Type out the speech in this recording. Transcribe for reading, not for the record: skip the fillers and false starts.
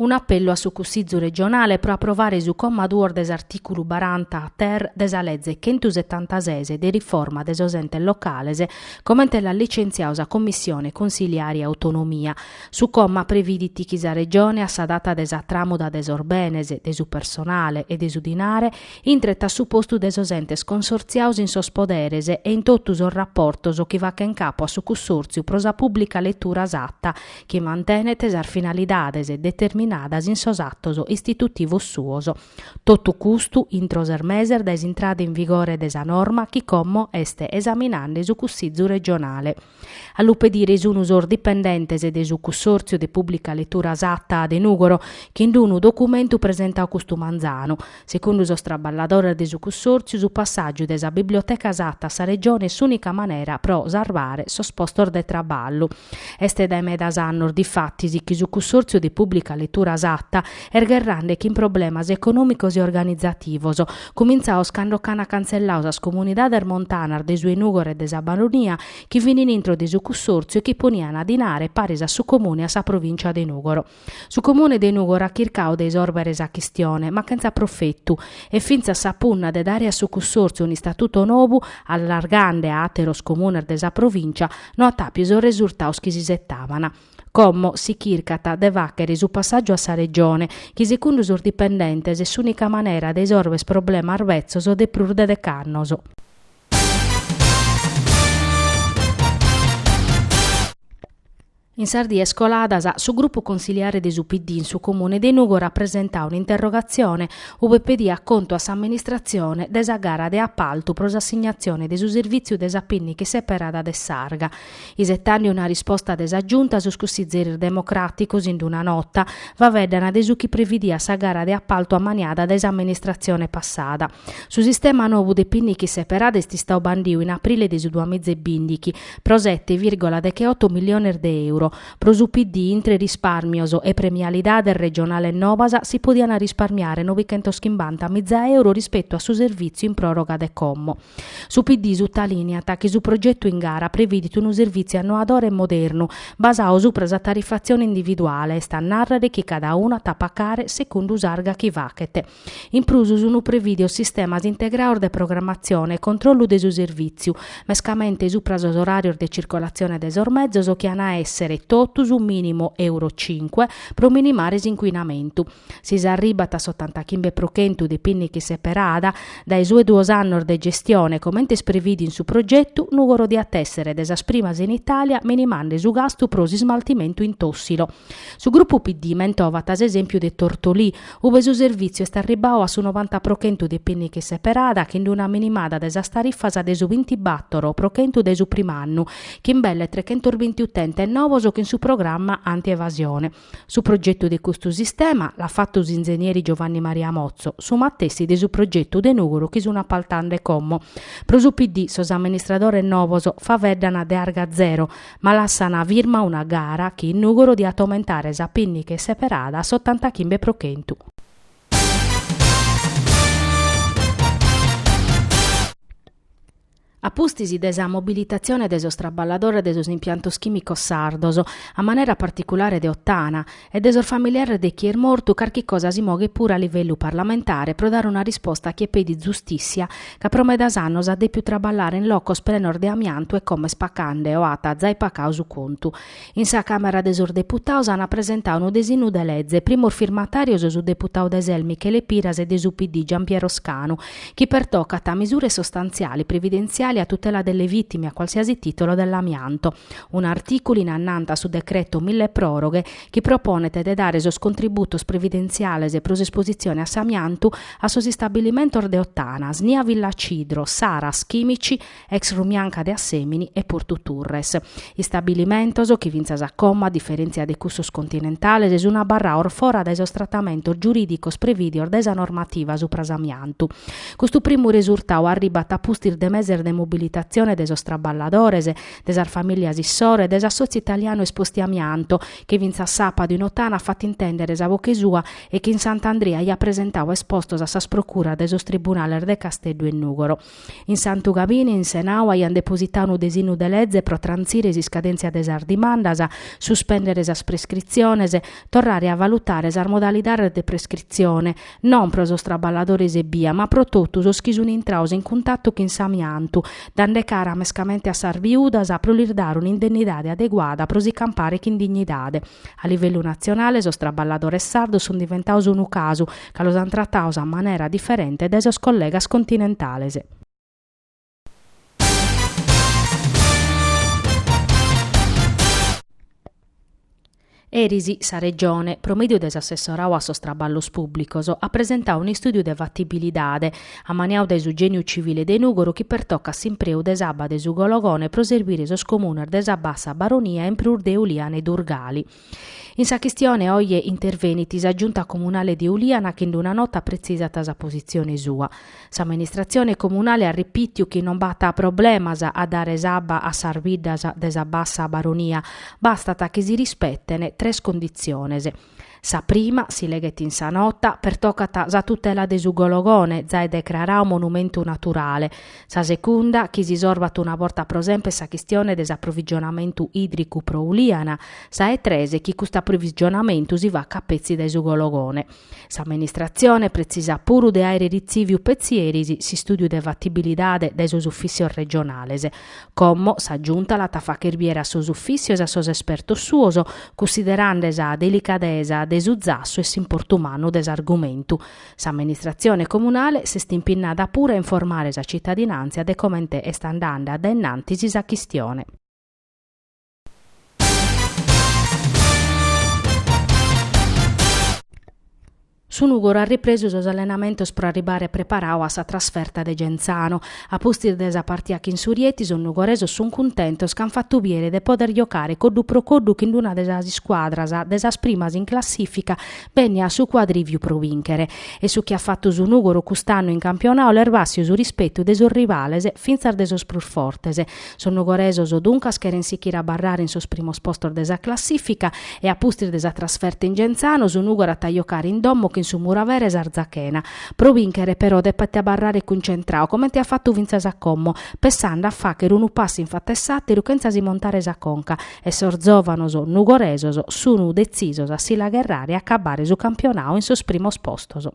Un'apellu a su Cussizu regionale pro aprovare su comma duos de s'artìculu baranta ter de sa leze chentusetantases de riforma de sos entes locales, comente l'at licentziadu sa Commissione Consiliare Autonomia. Su comma previdit chi sa Regione a sa data de sa tràmuda de sos benes, de su personale e de su dinare intret a su postu de sos entes consortziados in sos poderes e in totu sos raportos chi fachent capu a su Cussòrtziu pro sa Pùblica Letura Satta chi mantenet sas finalidades determinadas in sos atos istitutivos suos. Totu custu intro ses meses dae s'intrada in vigore de sa norma chi como est esaminende su Cussizu regionale. A lu pedire sun sos dipendentes de su Cussòrtziu de Pùblica Letura Satta de Nùgoro chi in unu documentu presentadu custu manzanu. Segundu sos traballadores de su Cussòrtziu su passàgiu de sa Biblioteca Satta a sa Regione est s'ùnica manera pro sarvare sos postos de traballu. Est dae medas annos, difatis, chi su Cussòrtziu de Pùblica Letura Satta est gherrande chin problemas econòmicos e organizativos, cumintzados cando ch'ant cantzelladu sas comunidades montanas de su 'e Nùgoro e de sa Baronia chi fin in intro de su Cussòrtziu e chi poniant dinare paris a su Comune e a sa Provìncia de Nùgoro. Su Comune de Nùgoro at chircadu de isòrbere sa chistione, ma chentza profetu, e fintzas sa punna de dare a su Cussòrtziu un'istatuto nou, allargande a àteros comunes de sa provìncia, no at àpiu sos resurtados chi s'isetaban. Como si chircat de fàghere su passàgiu a sa Regione, chi segundu sos dipendentes est s'ùnica manera de isòrbere problemas betzos de prus de dech'annos. In sas dies coladas, su grupu consiliare de su PD in su Comune de Nùgoro at presentadu un'interrogatzione ue pediat contu a s'amministratzione de sa gara de apaltu pro s'assignatzione de su servìtziu de sa pinnica isseperada de s'Arga. Isetande una risposta de sa Giunta, sos cussizeris democràticos, in una nota, faeddan de su chi previdiat sa gara de apaltu ammaniada dae s'amministratzione passada. Su sistema nou de pinnica isseperada est istadu bandidu in aprile de su duamizebìndighi pro sete vìrgola decheoto milliones de euro. Pro su PD, intre rispàrmios e premialidades regionales novas, si podiant risparmiare novichentoschimbanта miza euro rispetu a su servìtziu in pròroga de como. Su PD sutalìniat chi su progetu in gara previdit unu servìtziu annoadore e modernu, basadu subra sa tarifatzione individuale, est a nàrrere chi cada unu at a pacare segundu s'arga chi faghet. In prus sunt prevìdios sistemas integrados de programmatzione e controllu de su servìtziu, mescamente supra sos oràrios de circolatzione de sos mezos chi an a èssere totus mìnimu Euro cinque pro minimare s'incuinamentu. Si s'arribat a s'otantachimbe pro chentu de pinnica isseperada, dae su 'e duos annos de gestione comente est prevìdiu in su progetu, Nùgoro diat èssere de sas primas in Itàlia minimande su gastu pro s'ismaltimentu in Tòssilo. Su grupu PD mentovat s'esèmpiu de Tortolì, ube su servìtziu est arribbadu a su novanta pro chentu de pinnica isseperada chin una minimada de sas tarifas de su bintibàtoro pro chentu dae su prim'annu, chin belle trechentos-binti utentes novos chin su programma anti-evasione. Su progetu de custu sistema l'at fatu s'inzenieri Giovanni Maria Motzo, su matessi de su progetu de Nùgoro chi sun apaltande como. Pro su PD sos amministradores novos faveddan de arga zero, ma lassan firma una gara chi in Nùgoro diat aumentare sa pinnica isseperada a s'otantachimbe pro chentu. A pustis de sa mobilitatzione de sos traballadores de sos impiantos chìmicos sardos, a manera particulare de Ottana, e de sos familiares de chie est mortu, carchi cosa si moghet puru a livellu parlamentare pro dare una risposta a chie pedit zustìssia, ca pro medas annos at dèpiu traballare in locos prenos de amiantu e como est pacande o at zai pacadu su contu. In sa Càmera de sos Deputados ant presentadu unu desinnu de leze, primos firmatàrios su deputadu de SEL Michele Piras e de su PD Giampiero Scanu, chi pertocat misure sostanziali previdenziali a tutela delle vittime a qualsiasi titolo dell'amianto. Un'artìculu in annanta a su decreto millepròroghe chi proponet de dare sos contributos previdentziales pro s'espositzione a s'amiantu a sos istabilimentos de Ottana, Snia Villacidro, Saras, Chimici, ex Rumianca de Assèmini e Portu Turres. Istabilimentos chi fintzas a como, a diferèntzia de cussos continentales, sunt abarrados fora dae sos tratamentos giurìdicos prevìdios dae sa normativa supra s'amiantu. Custu primu resurtadu arribat a pustis de meses de. mobilitatzione de sos traballadores, de sas famìlias issoro e de s'Assòtziu Italianu Esposti Amianto, chi fintzas sàpadu in Ottana at fatu intèndere sa boche sua e chi in Sant'Andria aiat presentadu espostos a sas procuras de sos tribunales de Casteddu e Nùgoro. In Santu Gabini, in Senau, aiant depositadu unu desinnu de leze pro trantzire s'iscadèntzia de sas dimandas, suspèndere sas prescritziones, torrare a valutare sas modalidades de prescritzione, non pro sos traballadores ebbia, ma pro totu sos chi sunt intrados in cuntatu chin s'amiantu, dande cara mescamente a sas biudas pro lis dare un'indennidade adeguada pro si campare chin dignidade. A livellu natzionale sos traballadores sardos sunt diventados unu casu, ca los ant tratados a manera diferente dae sos collegas continentales. Eris sa Regione, pro mèdiu de s'assessoradu a sos traballos pùblicos, at presentadu un'istùdiu de fatibilidade, ammaniadu dae su Gèniu Civile de Nùgoro chi pertocat s'impreu de s'abba de su Gologone pro serbire sos comunes de sa Bassa Baronia in prus de Ulìana e Durgali. In sa chistione oje intervenit sa Giunta Comunale de Ulìana chi in una nota pretzisat sa positzione sua. S'amministratzione comunale at ripìtiu chi non b'at problemas a dare s'abba a sas biddas de sa Bassa Baronia, bastat chi si rispeten tres conditziones. Sa prima, si leghet in sa nota, pertocat sa tutela de su Gologone, zai decraradu monumentu naturale. Sa segunda, chi si sorbat una borta pro semper sa chistione de s'aprovigionamentu ìdricu pro Ulìana. Sa 'e tres, chi custu aprovigionamentu si facat petzi dae su Gologone. S'amministratzione pretzisat puru de àere ritzìviu petzi eris s'istùdiu de fatibilidade dae sos ufìssios regionales. Como sa Giunta l'at a fàghere bìere a sos ufìssios e a sos espertos suos, cunsiderende sa delicadesa de su zassu e s'importu mannu de s'argumentu. S'amministratzione comunale s'est impinnada puru a informare sa citadinàntzia de comente est andende a dae in antis sa chistione. Su Nùgoro at ripresu sos allenamentos pro arribare preparadu a sa trasferta de Genzano. A pustis de sa partida chin su Rieti sos nugoresos sunt cuntentos ca ant fatu bìere de poder giocare coddu pro coddu chin una de sas iscuadras de sas primas in classìfica bènnia a su cuadrìviu pro bìnchere. E su chi at fatu su Nùgoro cust'annu in campionadu l'est bàssiu su rispetu de sos rivales, fintzas de sos prus fortes. Sos nugoresos duncas cherent sichire a abarrare in sos primos postos de sa classìfica e a pustis de sa trasferta in Genzano su Nùgoro at a jocare in domo chin su Muravera 'e s'Arzachena. Pro bìnchere però depet abarrare cuncentradu comente at fatu fintzas a como, pessende a fàghere unu passu in fatu 'e s'àteru chentza si montare sa conca e sos zòvanos nugoresos sunt detzisos a si la gherrare e acabbare su campionadu in sos primos postos.